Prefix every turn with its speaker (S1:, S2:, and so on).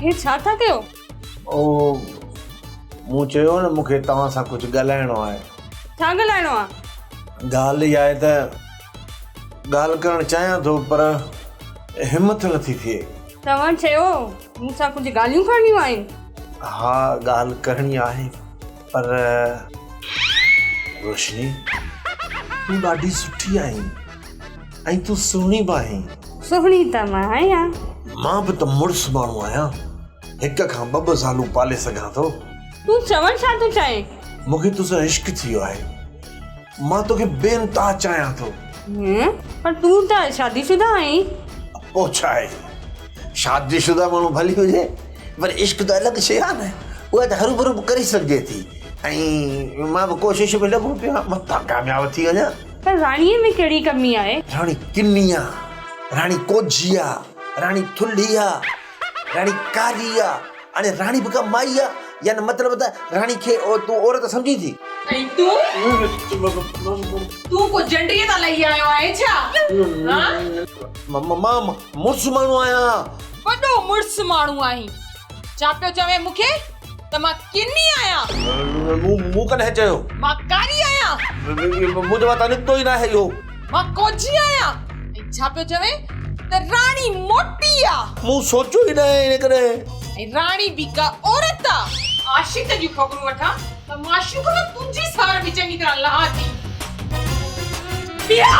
S1: هي ڇا ٿا ڪيو؟
S2: او مون چيو نه مون کي توهان سان ڪجهه ڳالهائڻو آهي.
S1: ڇا ڳالهائڻو آهي؟
S2: ڳالهه اها آهي ته ڳالهه ڪرڻ چاهيان ٿو پر همٿ نٿي ٿئي.
S1: توهان چيو مون سان ڪجهه ڳالهيون ڪرڻيون آهن.
S2: ها ڳالهه ڪرڻي آهي پر روشني تون ڏاڍي سٺي آهين ۽ تون سهڻي به آهين.
S1: سهڻي ته مان آهيان.
S2: مان به ته مڙس ماڻهو آهيان. هڪ کان ٻه ٻه زالون پالي سگهان ٿو.
S1: تون چوڻ ڇا ٿو چاهين؟
S2: مون کي توسان عشق ٿي ويو آهي. مان توکي بي انتها چاهيان ٿو.
S1: هين؟ پر تون ته شادي شده آهين.
S2: پوء ڇا آهي؟ شادي شده ماڻهو ڀلي هجي پر عشق ته الڳ شيء آهي نه. اها ته هروڀرو به ڪري سگهجي ٿي ۽ مان به ڪوشش ۾ لڳو پيو آهيان متان ڪامياب ٿي وڃان.
S1: پر راڻيء ۾ ڪهڙي ڪمي آهي؟
S2: راڻي ڪني آ، راڻي ڪوجهي آ، راڻي ٿلهي آ. راڻي ڪاري آ. هاڻي راڻي به ڪا مائي آ يعني مطلب ته راڻي کي تون عورت سمجهين ٿي؟
S3: ۽ تون؟ تون ڪو جنڊيء تان لهي آيو آهين ڇا؟ ها؟
S2: مان مڙس ماڻهو آهيان.
S3: وڏو مڙس ماڻهو آهين. ڇا پيو چوين مون کي ته مان ڪني آهيان؟
S2: مون ڪڏهن چيو؟
S3: مان ڪاري آهيان.
S2: منهنجي واتان نڪتو ئي ناهي اهو.
S3: مان ڪوجهي آهيان. ۽ ڇا پيو چوين ته راڻي موٽي آ.
S2: مون سوچيو ئي ناهي ائين ڪڏهن.
S3: ۽ راڻي به ڪا عورت آ. عاشق جون خبرون وٺان ته معشوق مان تنهنجي سار به چڱي طرح لهان ٿي. بيهه.